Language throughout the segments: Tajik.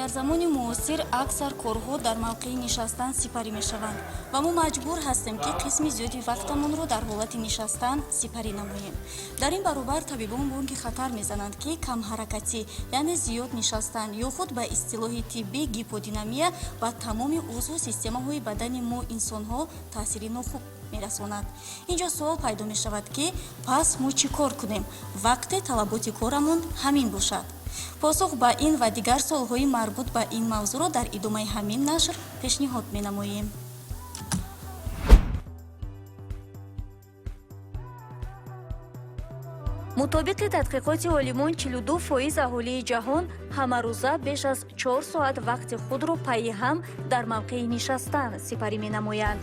Дар замони муосир аксар корҳо дар мавқеи нишастан сипарӣ мешаванд ва мо маҷбур ҳастем, ки қисми зиёди вақтамонро дар ҳолати нишастан сипарӣ намоем. Дар ин баробар табибон бонги хатар мезананд, ки камҳаракатӣ, яъне зиёд нишастан ё худ ба истилоҳи тиббӣ гиподинамия ба тамоми узву системаҳои бадани мо инсонҳо таъсири нохуб мерасонад. Ин ҷо суол пайдо мешавад, ки пас мо чӣ кор кунем, вақте талаботи корамон ҳамин бошад? Посух ба ин ва дигар суолҳои марбут ба ин мавзӯъро дар идомаи ҳамин нашр пешниҳод менамоем. Мутобиқи тадқиқоти олимон, 42% аҳолии ҷаҳон ҳамарӯза беш аз 4 соат вақти худро пайи ҳам дар мавқеи нишастан сипарӣ менамоянд.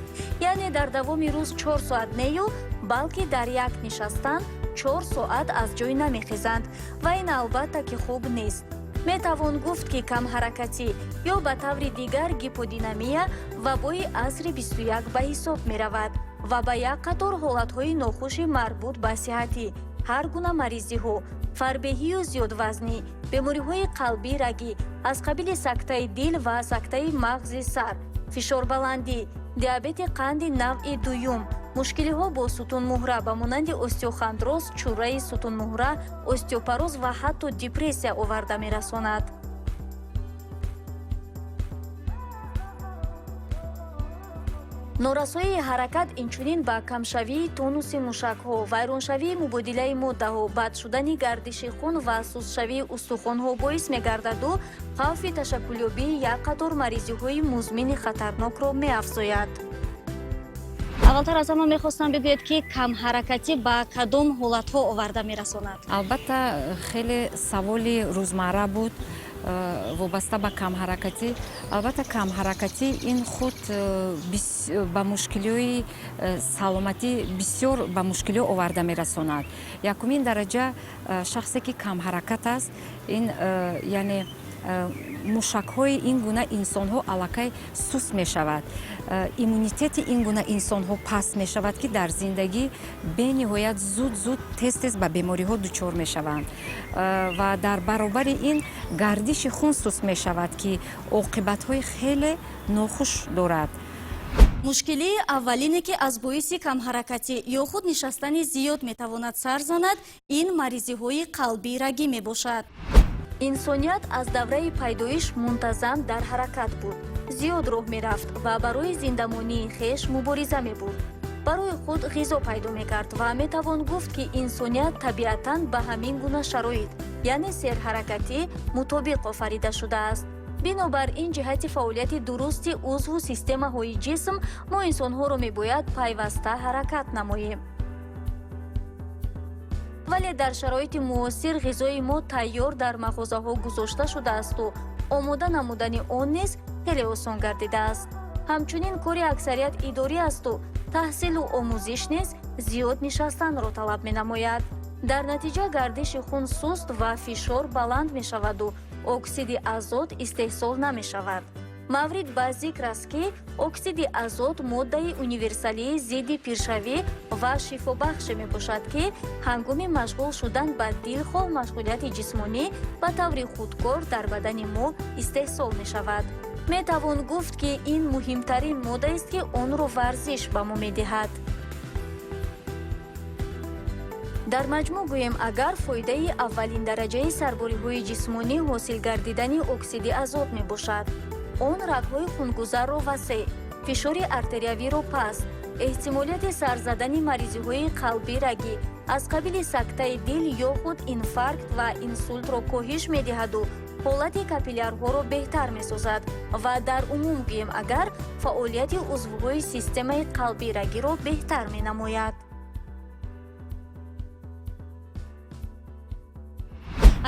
Яъне дар давоми рӯз 4 соат нею, балки дар як нишастан 4 соат аз ҷой намехезанд ва ин албатта ки хуб нест. Метавон гуфт, ки камҳаракатӣ ё ба таври дигар гиподинамия вабои асри 21 ба ҳисоб меравад ва ба як қатор ҳолатҳои нохуши марбут ба сиҳатӣ, ҳар гуна маризиҳо, фарбеҳию зиёдвазнӣ, бемориҳои қалбӣ, рагӣ аз қабили сактаи дил ва сактаи мағзи сар, фишорбаландӣ, диабети қанди навъи дуюм, мушкилиҳо бо сутунмуҳра ба монанди остеохондроз, чӯраи сутунмуҳра, остеопороз ва ҳатто депрессия оварда мерасонад. Норасоии ҳаракат инчунин ба камшавии тонуси мушакҳо, вайроншавии мубодилаи моддаҳо, бад шудани гардиши хун ва сустшавии устухонҳо боис мегардаду хавфи ташаккулёбии як қатор маризиҳои музмини хатарнокро меафзояд. Аввалтар аз ҳама мехостам бигӯед, ки камҳаракатӣ ба кадом ҳолатҳо оварда мерасонад? Албатта, хеле саволи рӯзмарра буд вобаста ба камҳаракатӣ. Албатта, камҳаракатӣ ин худ ба мушкилиҳои саломатӣ, бисёр ба мушкилиҳо оварда мерасонад. Якумин дараҷа, шахсе ки камҳаракат аст, ин яъне мушакҳои ин гуна инсонҳо аллакай суст мешавад, иммунитети ин гуна инсонҳо паст мешавад, ки дар зиндагӣ бениҳоят зуд зуд, тез тез ба бемориҳо дучор мешаванд. Ва дар баробари ин гардиши хун суст мешавад, ки оқибатҳои хеле нохуш дорад. Мушкилии аввалине, ки аз боиси камҳаракатӣ ё худ нишастани зиёд метавонад сар занад, ин маризиҳои қалбӣ рагӣ мебошад. Инсоният аз давраи пайдоиш мунтазам дар ҳаракат буд, зиёд роҳ мерафт ва барои зиндамонии хеш мубориза мебурд, барои худ ғизо пайдо мекард ва метавон гуфт, ки инсоният табиатан ба ҳамин гуна шароит, яъне серҳаракатӣ, мутобиқ офарида шудааст. Бинобар ин, ҷиҳати фаъолияти дурусти узву системаҳои ҷисм мо инсонҳоро мебояд пайваста ҳаракат намоем. Вале дар шароити муосир ғизои мо тайёр дар мағозаҳо гузошта шудаасту омода намудани он низ хеле осон гардидааст. Ҳамчунин кори аксарият идорӣ асту таҳсилу омӯзиш низ зиёд нишастанро талаб менамояд. Дар натиҷа гардиши хун суст ва фишор баланд мешаваду оксиди азот истеҳсол намешавад. Маврид ба зикр аст, ки оксиди азот моддаи универсалии зидди пиршавӣ ва шифобахше мебошад, ки ҳангоми машғул шудан ба дилхоҳ машғулияти ҷисмонӣ ба таври худкор дар бадани мо истеҳсол мешавад. Метавон гуфт, ки ин муҳимтарин моддаест, ки онро варзиш ба мо медиҳад. Дар маҷмӯъ гӯем агар, фоидаи аввалиндараҷаи сарбориҳои ҷисмонӣ ҳосил гардидани оксиди азот мебошад. Он рагҳои хунгузарро васеъ, фишори артериявиро паст. Эҳтимолияти сар задани маризиҳои қалбӣ рагӣ аз қабили сактаи дил ё худ инфаркт ва инсултро коҳиш медиҳаду ҳолати капиллярҳоро беҳтар месозад ва дар умум гӯем агар, фаъолияти узвҳои системаи қалбӣ рагиро беҳтар менамояд.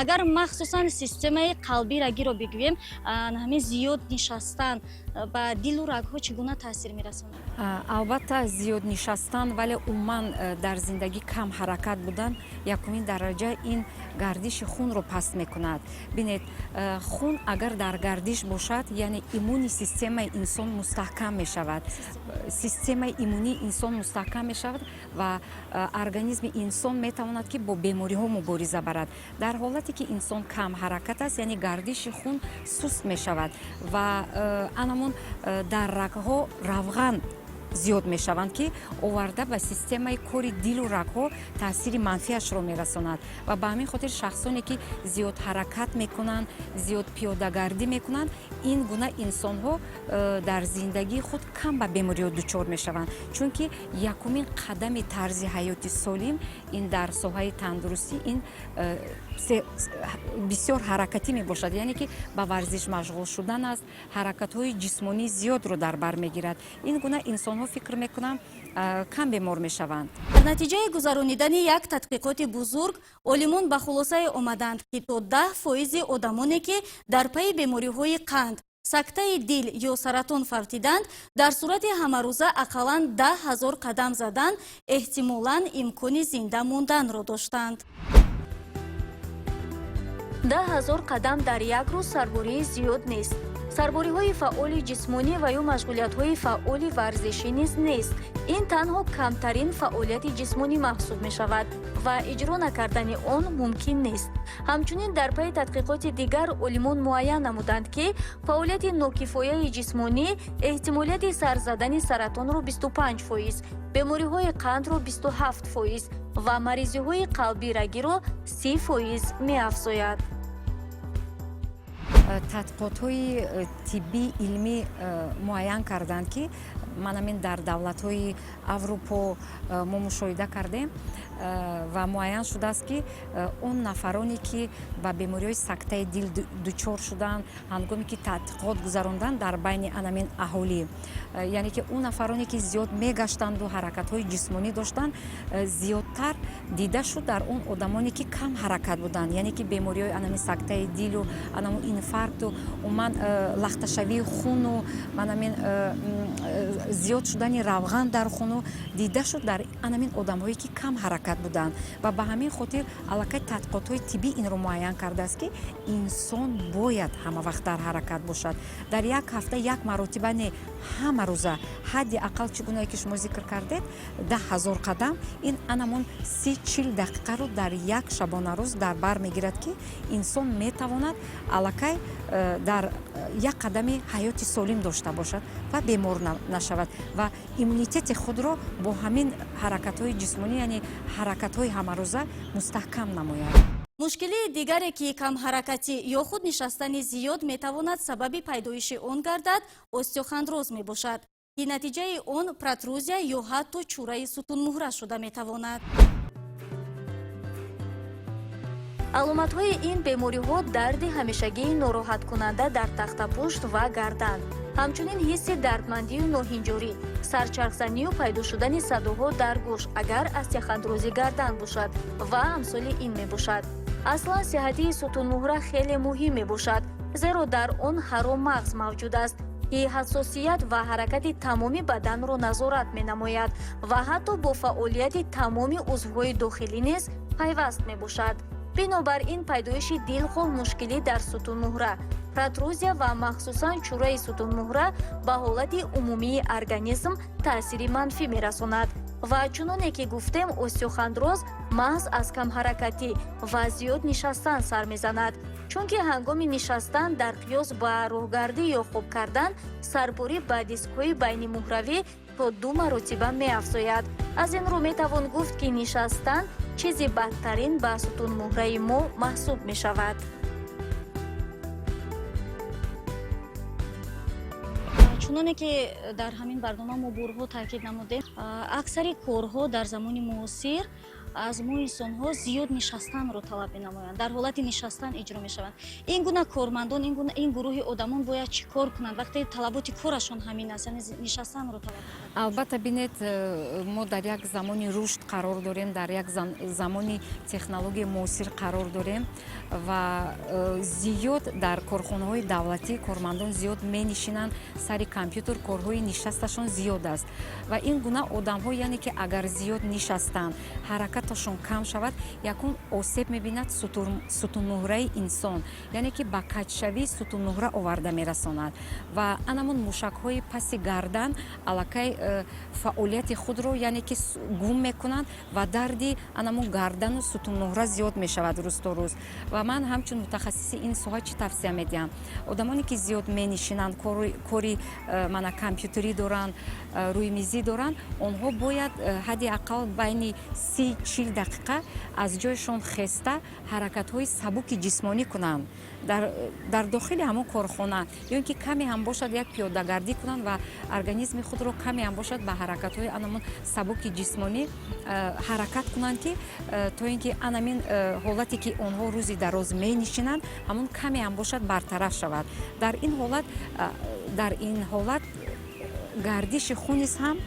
Агар махсусан системаи қалбӣ рагиро бигӯем, ҳамин зиёд нишастан ба дилу рагҳо чӣ гуна таъсир мерасонад? Албатта, зиёд нишастан, вале умуман дар зиндагӣ кам ҳаракат будан, якумин дараҷа ин гардиши хунро паст мекунад. Бинед, хун агар дар гардиш бошад, яъне иммунный системаи инсон мустаҳкам мешавад, системаи иммунии инсон мустаҳкам мешавад ва организми инсон метавонад, ки бо бемориҳо мубориза барад. Дар ҳолате ки инсон кам ҳаракат аст, яъне гардиши хун суст мешавад ва анамон дар рагҳо равған зиёд мешаванд, ки оварда ба системаи кори дилу рагҳо таъсири манфиашро мерасонад. Ва ба ҳамин хотир шахсоне, ки зиёд ҳаракат мекунанд, зиёд пиёдагардӣ мекунанд, ин гуна инсонҳо дар зиндагии худ кам ба бемориҳо дучор мешаванд, чунки якумин қадами тарзи ҳаёти солим ин дар соҳаи тандурустӣ ин бисёр ҳаракатӣ мебошад, яъне ки ба варзиш машғул шудан аст, ҳаракатҳои ҷисмонии зиёдро дар бар мегирад. Ин гуна инсонҳо, фикр мекунам, кам бемор мешаванд. Дар натиҷаи гузаронидани як тадқиқоти бузург олимон ба хулосае омаданд, ки то 10 фоизи одамоне, ки дар пайи бемориҳои қанд, сактаи дил ё саратон фавтиданд, дар сурати ҳамарӯза ақаллан 10 000 қадам задан, эҳтимолан имкони зинда монданро доштанд. 10 000 қадам дар як рӯз сарбории зиёд нест. Сарбориҳои фаъоли ҷисмонӣ ва ё машғулиятҳои фаъоли варзишӣ низ нест. Ин танҳо камтарин фаъолияти ҷисмонӣ маҳсуб мешавад ва иҷро накардани он мумкин нест. Ҳамчунин, дар пайи тадқиқоти дигар олимон муайян намуданд, ки фаъолияти нокифояи ҷисмонӣ эҳтимолияти сар задани саратонро 25%, бемориҳои қандро 27% ва маризиҳои қалбӣ рагиро 30% меафзояд. Тадқиқотҳои тиббӣ, илмӣ муайян карданд, ки манамин дар давлатҳои Аврупо мо мушоҳида кардем ва муайян шудааст, ки он нафароне, ки ба бемориҳои сактаи дил дучор шуданд, ҳангоме ки тадқиқот гузаронданд дар байни анамин аҳолӣ, яъне ки он нафароне, ки зиёд мегаштанду ҳаракатҳои ҷисмонӣ доштанд, зиёдтар дида шуд дар он одамоне, ки кам ҳаракат буданд, яъне ки бемориҳои анамин сактаи дилу анамун инфаркту, умуман лахташавии хуну манамин зиёд шудани равған дар хуну дида шуд дар анамин одамҳое, ки кам ҳаракат буданд. Ва ба ҳамин хотир аллакай тадқиқотҳои тиббӣ инро муайян кардааст, ки инсон бояд ҳама вақт дар ҳаракат бошад. Дар як ҳафта як маротиба не, ҳама рӯза ҳадди ақал, чӣ гунае ки шумо зикр кардед, 10 000 қадам, ин анамон 30-40 дақиқаро дар як шабонарӯз дар бар мегирад, ки инсон метавонад аллакай дар як қадами ҳаёти солим дошта бошад ва бемор нашавад ва иммунитети худро бо ҳамин ҳаракатҳои ҷисмонӣ, яъне ҳаракатҳои ҳамарӯза, мустаҳкам намояд. Мушкилии дигаре, ки камҳаракатӣ ё худ нишастани зиёд метавонад сабаби пайдоиши он гардад, остеохондроз мебошад, ки натиҷаи он протрузия ё ҳатто чӯраи сутунмуҳра шуда метавонад. Аломатҳои ин бемориҳо: дарди ҳамешагии нороҳаткунанда дар тахтапушт ва гардан, ҳамчунин ҳисси дардмандию ноҳинҷорӣ, сарчархзанию пайдо шудани садоҳо дар гӯш, агар остеохондрози гардан бошад, ва амсоли ин мебошад. Аслан, сиҳатии сутунмуҳра хеле муҳим мебошад, зеро дар он ҳаро мағз мавҷуд аст, ки ҳассосият ва ҳаракати тамоми баданро назорат менамояд ва ҳатто бо фаъолияти тамоми узвҳои дохилӣ низ пайваст мебошад. Бинобар ин, пайдоиши дилхоҳ мушкилӣ дар сутунмуҳра, протрузия ва махсусан чӯраи сутунмуҳра ба ҳолати умумии организм таъсири манфӣ мерасонад. Ва чуноне ки гуфтем, остеохондроз маҳз аз камҳаракатӣ ва зиёд нишастан сар мезанад, чунки ҳангоми нишастан дар қиёс ба роҳгардӣ ё хоб кардан сарборӣ ба дискҳои байнимуҳравӣ то ду маротиба меафзояд. Аз ин рӯ метавон гуфт, ки нишастан чизи бадтарин ба сутунмуҳраи мо маҳсуб мешавад. Чуноне Чуноне ки дар ҳамин барнома мо борҳо таъкид намудем, аксари корҳо дар замони муосир аз мо инсонҳо зиёд нишастанро талаб менамоянд, дар ҳолати нишастан иҷро мешаванд. Ин гуна кормандон, ин гурӯҳи одамон бояд чӣ кор кунанд, вақте талаботи корашон ҳамин аст, яъне нишастанро талаб? Албатта, бинед, мо дар як замони рушд қарор дорем, дар як замони технологияи муосир қарор дорем ва зиёд дар корхонаҳои давлатӣ кормандон зиёд менишинанд сари компютер, корҳои нишасташон зиёд аст. Ва ин гуна одамҳо, яъне ки агар зиёд нишастанд, ҳаракаташон кам шавад, якум осеб мебинад сутунмуҳраи инсон, яъне ки ба каҷшавии сутунмуҳра оварда мерасонад ва анамон мушакҳои паси гардан аллакай фаъолияти худро, яъне ки, гум мекунанд ва дарди анамон гардану сутунмуҳра зиёд мешавад рӯз то рӯз. Ва ман ҳамчун мутахассиси ин соҳа чӣ тавсия медиҳам? Одамоне ки зиёд менишинанд, кори мана компютерӣ доранд, рӯймизӣ доранд, онҳо бояд ҳадди ақал байни 30-40 дақиқа аз ҷойшон хеста, ҳаракатҳои сабуки ҷисмонӣ кунанд дар дохили ҳамон корхона ё ин ки каме ҳам бошад, як пиёдагардӣ кунанд ва организми худро каме ҳам бошад ба ҳаракатҳои анамон сабуки ҷисмонӣ ҳаракат кунанд, ки то ин ки анамин ҳолате ки онҳо рӯзи дароз менишинанд, ҳамон каме ҳам бошад, бартараф шавад. Дар ин ҳолат гардиши хун низ ҳам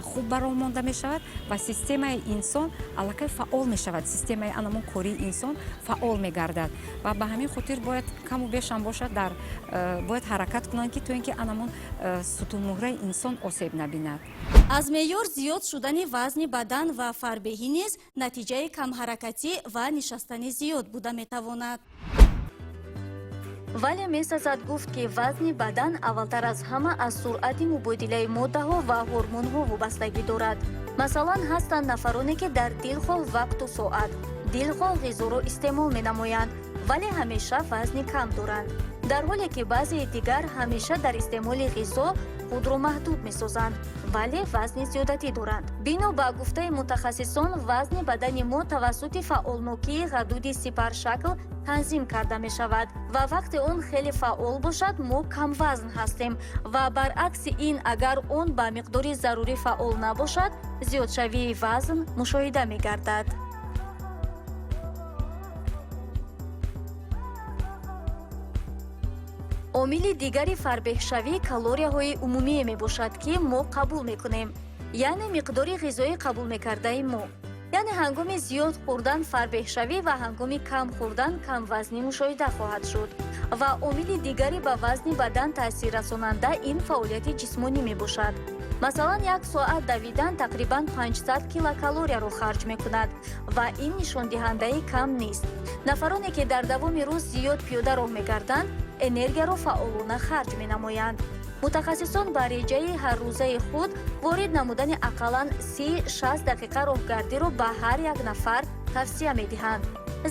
хуб ба роҳ монда мешавад ва системаи инсон аллакай фаъол мешавад, системаи анамон кории инсон фаъол мегардад. Ва ба ҳамин хотир бояд каму беш ҳам бошад дар бояд ҳаракат кунанд, ки то ин ки анамон сутунмуҳраи инсон осеб набинад. Аз меъёр зиёд шудани вазни бадан ва фарбеҳӣ низ натиҷаи камҳаракатӣ ва нишастани зиёд буда метавонад. Вале месазад гуфт, ки вазни бадан аввалтар аз ҳама аз суръати мубодилаи моддаҳо ва гормонҳо вобастагӣ дорад. Масалан, ҳастанд нафароне, ки дар дилхоҳ вақту соат дилхоҳ ғизоро истеъмол менамоянд, вале ҳамеша вазни кам доранд, дар ҳоле ки баъзеи дигар ҳамеша дар истеъмоли ғизо худро маҳдуд месозанд, вале вазни зиёдатӣ доранд. Бино ба гуфтаи мутахассисон, вазни бадани мо тавассути фаъолнокии ғадуди сипаршакл танзим карда мешавад ва вақте он хеле фаъол бошад, мо камвазн ҳастем ва баръакси ин, агар он ба миқдори зарурӣ фаъол набошад, зиёдшавии вазн мушоҳида мегардад. Омили дигари фарбеҳшавӣ калорияҳои умумие мебошад, ки мо қабул мекунем, яъне миқдори ғизои қабул мекардаи мо. Яъне ҳангоми зиёд хӯрдан фарбеҳшавӣ ва ҳангоми кам хӯрдан камвазнӣ мушоҳида хоҳад шуд. Ва омили дигари ба вазни бадан таъсир расонанда ин фаъолияти ҷисмонӣ мебошад. Масалан, як соат давидан тақрибан 500 килокалорияро харҷ мекунад ва ин нишондиҳандаи кам нест. Нафароне, ки дар давоми рӯз зиёд пиёда роҳ мегарданд, энергияро фаъолона харҷ менамоянд. Мутахассисон ба реҷаи ҳаррӯзаи худ ворид намудани ақаллан 30-60 дақиқа роҳгардиро ба ҳар як нафар тавсия медиҳанд,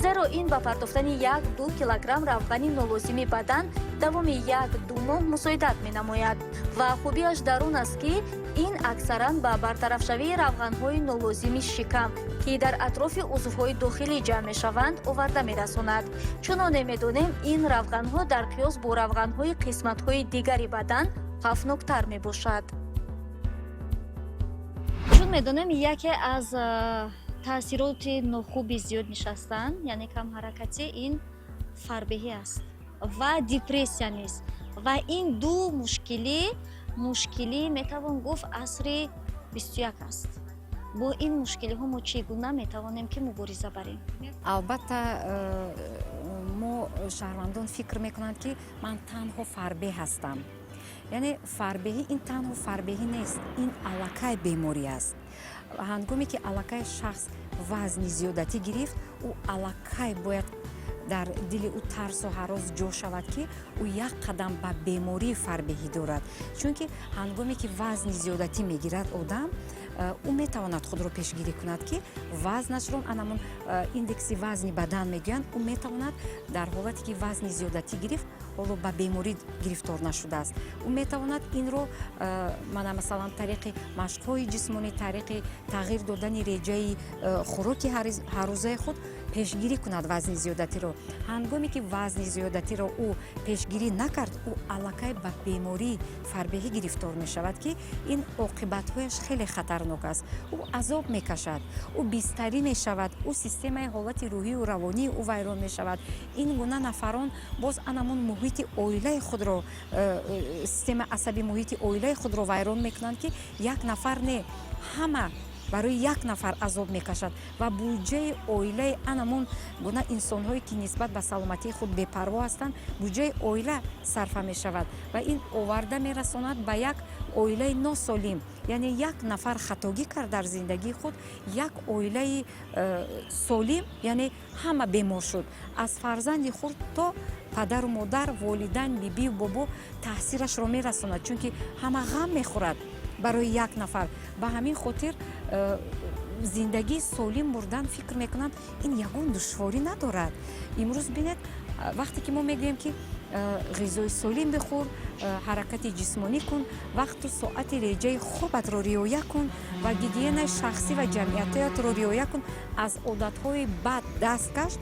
зеро ин ба партофтани 1-2 килограмм равғани нолозими бадан давоми 1-2 моҳ мусоидат менамояд. Ва хубиаш дар он аст, ки ин аксаран ба бартарафшавии равғанҳои нолозими шикам, ки дар атрофи узвҳои дохилӣ ҷамъ мешаванд, оварда мерасонад. Чуноне медонем, ин равғанҳо дар қиёс бо равғанҳои қисматҳои дигари бадан хавфноктар мебошад. Чун медонем, яке аз таъсироти нохуби зиёд нишастан, яъне камҳаракатӣ, ин фарбеҳӣ аст ва депрессия низ. Ва ин ду мушкилӣ, метавон гуфт, асри 21 аст. Бо ин мушкилиҳо мо чӣ гуна метавонем, ки мубориза барем? Албатта, мо шаҳрвандон фикр мекунанд, ки ман танҳо фарбеҳ ҳастам. Яъне фарбеҳӣ ин танҳо фарбеҳӣ нест, ин аллакай беморӣ аст. Ҳангоме ки аллакай шахс вазни зиёдатӣ гирифт, ӯ аллакай бояд дар дили ӯ тарсу ҳарос ҷо шавад, ки ӯ як қадам ба бемории фарбеҳӣ дорад. Чунки ҳангоме ки вазни зиёдатӣ мегирад одам, ӯ метавонад худро пешгирӣ кунад, ки вазнашро, анамон индекси вазни бадан мегӯянд, ӯ метавонад дар ҳолате ки вазни зиёдатӣ гирифт, ҳоло ба беморӣ гирифтор нашудааст, ӯ метавонад инро мана масалан тариқи машқҳои ҷисмонӣ, тариқи тағйир додани реҷаи хӯроки ҳаррӯзаи худ. Пешгирӣ кунад вазни зиёдатиро. Ҳангоме ки вазни зиёдатиро ӯ пешгирӣ накард, ӯ аллакай ба бемории фарбеҳӣ гирифтор мешавад, ки ин оқибатҳояш хеле хатарнок аст. Ӯ азоб мекашад, ӯ бистарӣ мешавад, ӯ системаи ҳолати рӯҳию равонии ӯ вайрон мешавад. Ин гуна нафарон боз анамон муҳити оилаи худро, системаи асаби муҳити оилаи худро вайрон мекунанд, ки як нафар не, ҳама барои як нафар азоб мекашад ва буҷаи оилаи анамон гуна инсонҳое, ки нисбат ба саломатии худ бепарво ҳастанд, буҷаи оила сарфа мешавад ва ин оварда мерасонад ба як оилаи носолим. Яъне як нафар хатогӣ кард дар зиндагии худ, як оилаи солим, яъне ҳама бемор шуд, аз фарзанди хурд то падару модар, волидайн, бибию бобо таъсирашро мерасонад, чунки ҳама ғам мехӯрад барои як нафар. Ба ҳамин хотир зиндагии солим бурдан, фикр мекунам, ин ягон душворӣ надорад. Имрӯз бинед, вақте ки мо мегӯем, ки ғизои солим бихӯр, ҳаракати ҷисмонӣ кун, вақту соати реҷаи хобатро риоя кун ва гигиенаи шахсӣ ва ҷамъиятиятро риоя кун, аз одатҳои бад даст каш,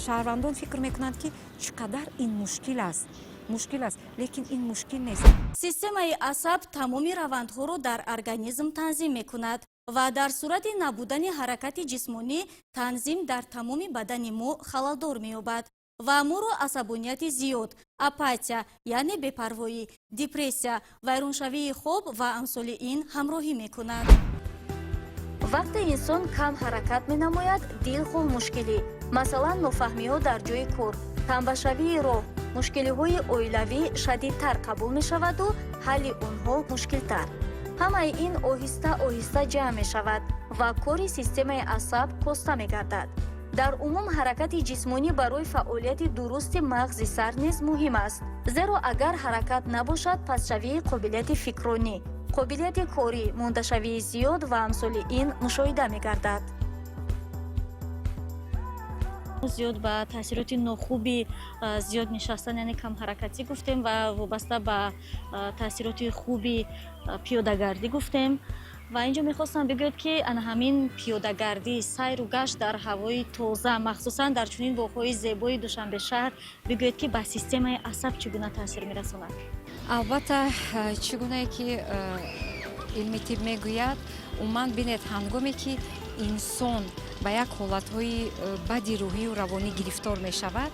шаҳрвандон фикр мекунанд, ки чӣ қадар ин мушкил аст, мушкил аст, лекин ин мушкил нест. Системаи асаб тамоми равандҳоро дар организм танзим мекунад ва дар сурати набудани ҳаракати ҷисмонӣ танзим дар тамоми бадани мо халалдор меёбад ва моро асабонияти зиёд, апатия, яъне бепарвоӣ, депрессия, вайроншавии хоб ва амсоли ин ҳамроҳӣ мекунад. Вақте инсон кам ҳаракат менамояд, дилхоҳ мушкилӣ, масалан, нофаҳмиҳо дар ҷои кор, тамбашавии роҳ, мушкилиҳои оилавӣ шадидтар қабул мешаваду ҳалли онҳо мушкилтар. Ҳамаи ин оҳиста оҳиста ҷамъ мешавад ва кори системаи асаб коста мегардад. Дар умум ҳаракати ҷисмонӣ барои фаъолияти дурусти мағзи сар низ муҳим аст, зеро агар ҳаракат набошад, пастшавии қобилияти фикронӣ, қобилияти корӣ, мондашавии зиёд ва амсоли ин мушоҳида мегардад. Зиёд ба таъсироти нохуби зиёд нишастан, яъне камҳаракатӣ гуфтем ва вобаста ба таъсироти хуби пиёдагардӣ гуфтем. Ва инҷо мехостам бигӯед, ки ана ҳамин пиёдагардӣ, сайру гашт дар ҳавои тоза, махсусан дар чунин боғҳои зебои Душанбе шаҳр, бигӯед, ки ба системаи асаб чӣ гуна таъсир мерасонад? Албатта, чӣ гунае ки илми тиб мегӯяд, умуман бинед, ҳангоме ки инсон ба як ҳолатҳои бади рӯҳию равонӣ гирифтор мешавад,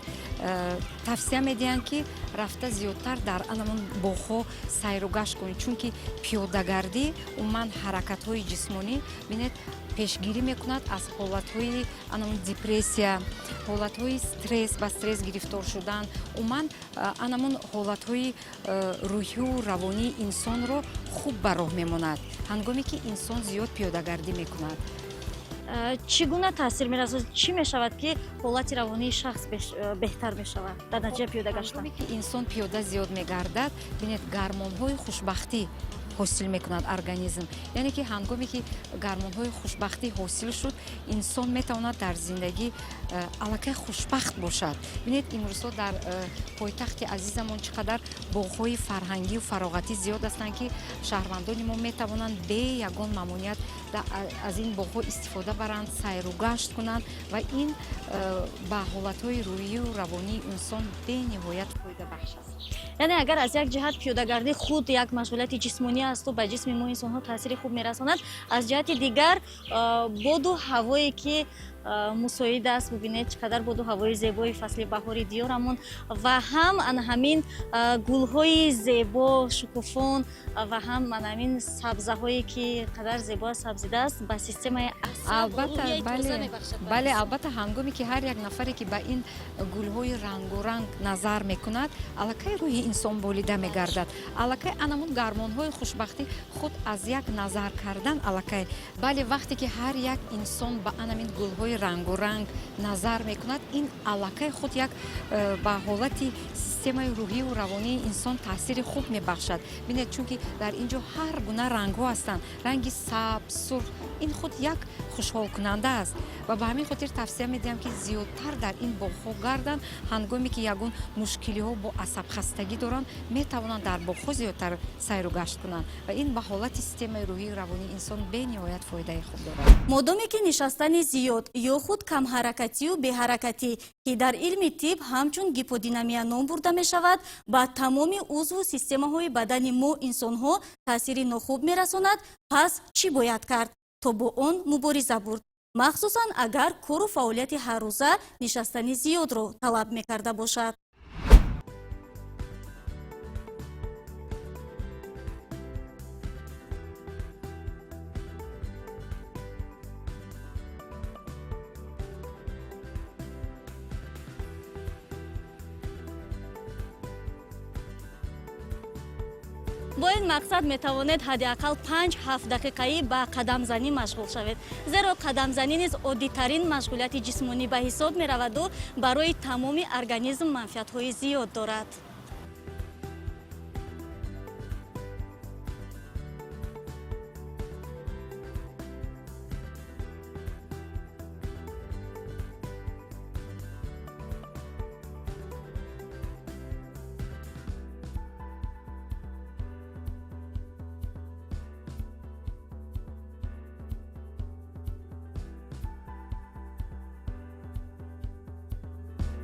тавсия медиҳанд, ки рафта зиёдтар дар анамон боғҳо сайру гашт кунед, чунки пиёдагардӣ, умуман ҳаракатҳои ҷисмонӣ, бинед, пешгирӣ мекунад аз ҳолатҳои анамон депрессия, ҳолатҳои стресс, ба стресс гирифтор шудан, умуман анамон ҳолатҳои рӯҳию равонии инсонро хуб ба роҳ мемонад, ҳангоме ки инсон зиёд пиёдагардӣ мекунад. Чӣ гуна таъсир мерасонад? Чӣ мешавад, ки ҳолати равонии шахс беҳтар мешавад дар натиҷаи пиёда гаштан? Ҳангоме ки инсон пиёда зиёд мегардад, бинед, гормонҳои хушбахтӣ ҳосил мекунад организм. Яъне ки ҳангоме ки гормонҳои хушбахтӣ ҳосил шуд, инсон метавонад дар зиндагӣ аллакай хушбахт бошад. Бинед, имрӯзҳо дар пойтахти азизамон чӣ қадар боғҳои фарҳангию фароғатӣ зиёд ҳастанд, ки шаҳрвандони мо метавонанд бе ягон мамоният аз ин боғҳо истифода баранд, сайру гашт кунанд ва ин ба ҳолатҳои рӯҳию равонии инсон бениҳоят фоидабахш аст. Яъне агар аз як ҷиҳат пиёдагардӣ худ як машғулияти ҷисмонӣ асту ба ҷисми мо инсонҳо таъсири хуб мерасонад, аз ҷиҳати дигар боду ҳавое ки мусоид аст, бубинед, чӣ қадар боду ҳавои зебои фасли баҳори диёрамон ва ҳам ана ҳамин гулҳои зебо шукуфон ва ҳам ана ҳамин сабзаҳое ки қадар зебо сабзидааст, ба системаи асаб рӯҳияи тоза мебахшад. Бале, албатта, ҳангоме ки ҳар як нафаре ки ба ин гулҳои рангоранг назар мекунад, аллакай рӯҳи инсон болида мегардад, аллакай анамун гормонҳои хушбахтӣ худ аз як назар кардан аллакай. Бале, вақте ки ҳар як инсон ба анамин гулҳои рангоранг назар мекунад, ин аллакай худ як ба ҳолати системаи рӯҳию равонии инсон таъсири хуб мебахшад. Бинед, чунки дар ин ҷо ҳар гуна рангҳо ҳастанд: ранги сабз, сурх. Ин худ як хушҳолкунанда аст ва ба ҳамин хотир тавсия медиҳам, ки зиёдтар дар ин боғҳо гарданд. Ҳангоме ки ягон мушкилиҳо бо асабхастагӣ доранд, метавонанд дар боғҳо зиёдтар сайру гашт кунанд ва ин ба ҳолати системаи рӯҳию равонии инсон бениҳоят фоидаи хуб дорад. Модоме ки нишастани зиёд ё худ камҳаракатию беҳаракатӣ, ки дар илми тиб ҳамчун гиподинамия ном бурда мешавад, ба тамоми узву системаҳои бадани мо инсонҳо таъсири нохуб мерасонад, пас чӣ бояд кард, то бо он мубориза бурд, махсусан агар кору фаъолияти ҳаррӯза нишастани зиёдро талаб мекарда бошад? Бо ин мақсад метавонед ҳадди ақал 5-7 дақиқаӣ ба қадамзанӣ машғул шавед, зеро қадамзанӣ низ оддитарин машғулияти ҷисмонӣ ба ҳисоб мераваду барои тамоми организм манфиатҳои зиёд дорад.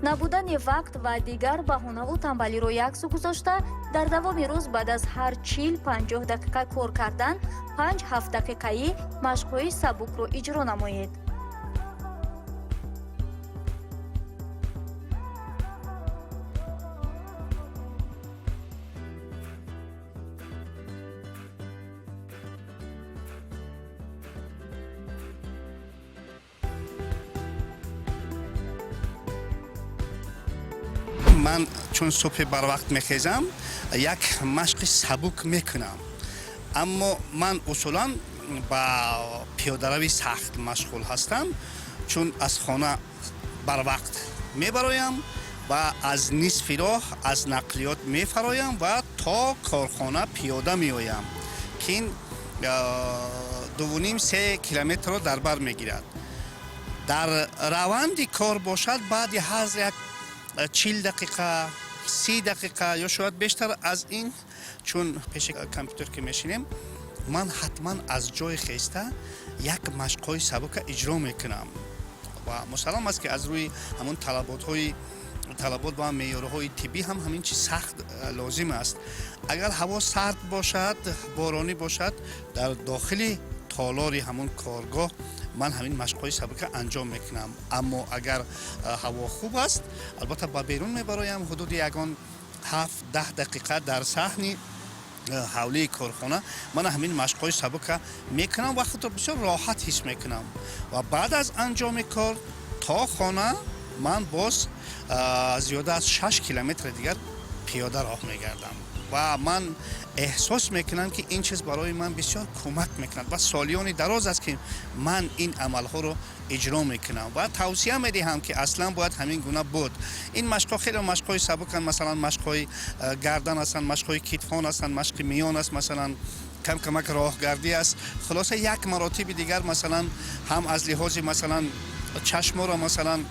Набудани вақт ва дигар баҳонаву танбалиро яксу гузошта, дар давоми рӯз баъд аз ҳар 40-50 дақиқа кор кардан 5-7 дақиқаӣ машқҳои сабукро иҷро намоед. Ман чун субҳи барвақт мехезам, як машқи сабук мекунам, аммо ман усулан ба пиёдарави сахт машғул ҳастам, чун аз хона барвақт мебароям ва аз нисфи роҳ аз нақлиёт мефароям ва то корхона пиёда меоям, ки ин 2,5-3 километрро дар бар мегирад. Дар раванди кор бошад, баъди ҳар як 40 дақиқа, 30 дақиқа ё шояд бештар аз ин, чун пеши компютер ки мешинем, ман ҳатман аз ҷои хеста як машқҳои сабука иҷро мекунам. Ва мусаллам аст, ки аз рӯи ҳамон талаботҳои талабот ва меъёрҳои тиббӣ ҳам ҳамин чиз сахт лозим аст. Агар ҳаво сард бошад, боронӣ бошад, дар дохили толори ҳамон коргоҳ ман ҳамин машқҳои сабука анҷом мекунам. Аммо агар ҳаво хуб аст, албатта ба берун мебароям, ҳудуди ягон 7-10 дақиқа дар саҳни ҳавлии корхона ман ҳамин машқҳои сабука мекунам ва худро бисёр роҳат ҳис мекунам. Ва баъд аз анҷоми кор то хона ман боз зиёда аз 6 километри дигар пиёда роҳ мегардам ва ман эҳсос мекунам, ки ин чиз барои ман бисёр кӯмак мекунад. Ва солиёни дароз аст, ки ман ин амалҳоро иҷро мекунам ва тавсия медиҳам, ки аслан бояд ҳамин гуна буд. Ин машқҳо хеле машқҳои сабуканд, масалан, машқҳои гардан ҳастанд, машқҳои китфон ҳастанд, машқи миён аст, масалан, кам камак роҳгардӣ аст. Хулоса, як маротиби дигар, масалан, ҳам аз лиҳози, масалан, чашморо, масалан,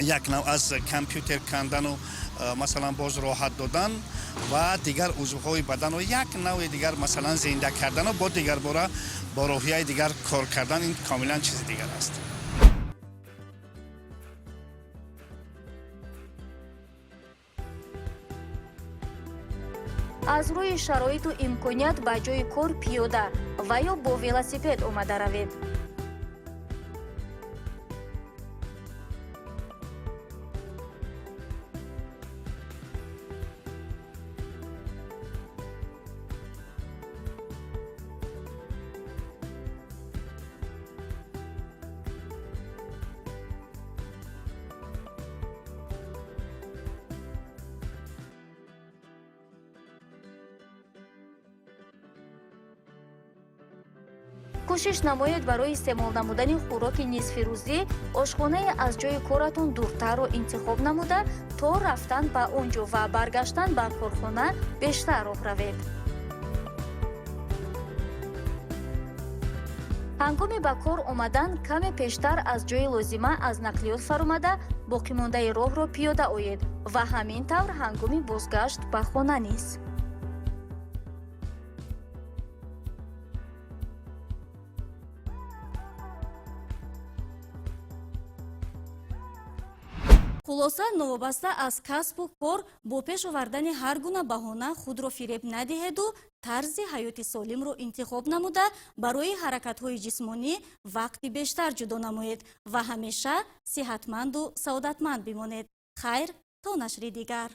як нав аз компютер кандану, масалан, боз роҳат додан ва дигар узвҳои баданро як навъи дигар, масалан, зинда кардану бо дигарбора бо рӯҳияи дигар кор кардан, ин комилан чизи дигар аст. Аз рӯи шароиту имконият ба ҷои кор пиёда ва ё бо велосипед омада равед. Кӯшиш намоед барои истеъмол намудани хӯроки нисфирӯзӣ ошхонае аз ҷои коратон дуртарро интихоб намуда, то рафтан ба он ҷо ва баргаштан ба корхона бештар роҳ равед. Ҳангоми ба кор омадан каме пештар аз ҷои лозима аз нақлиёт фаромада, боқимондаи роҳро пиёда оед ва ҳамин тавр ҳангоми бозгашт ба хона низ. Хулоса, новобаста аз касбу кор, бо пеш овардани ҳар гуна баҳона худро фиреб надиҳеду тарзи ҳаёти солимро интихоб намуда, барои ҳаракатҳои ҷисмонӣ вақти бештар ҷудо намоед ва ҳамеша сиҳатманду саодатманд бимонед. Хайр, то нашри дигар.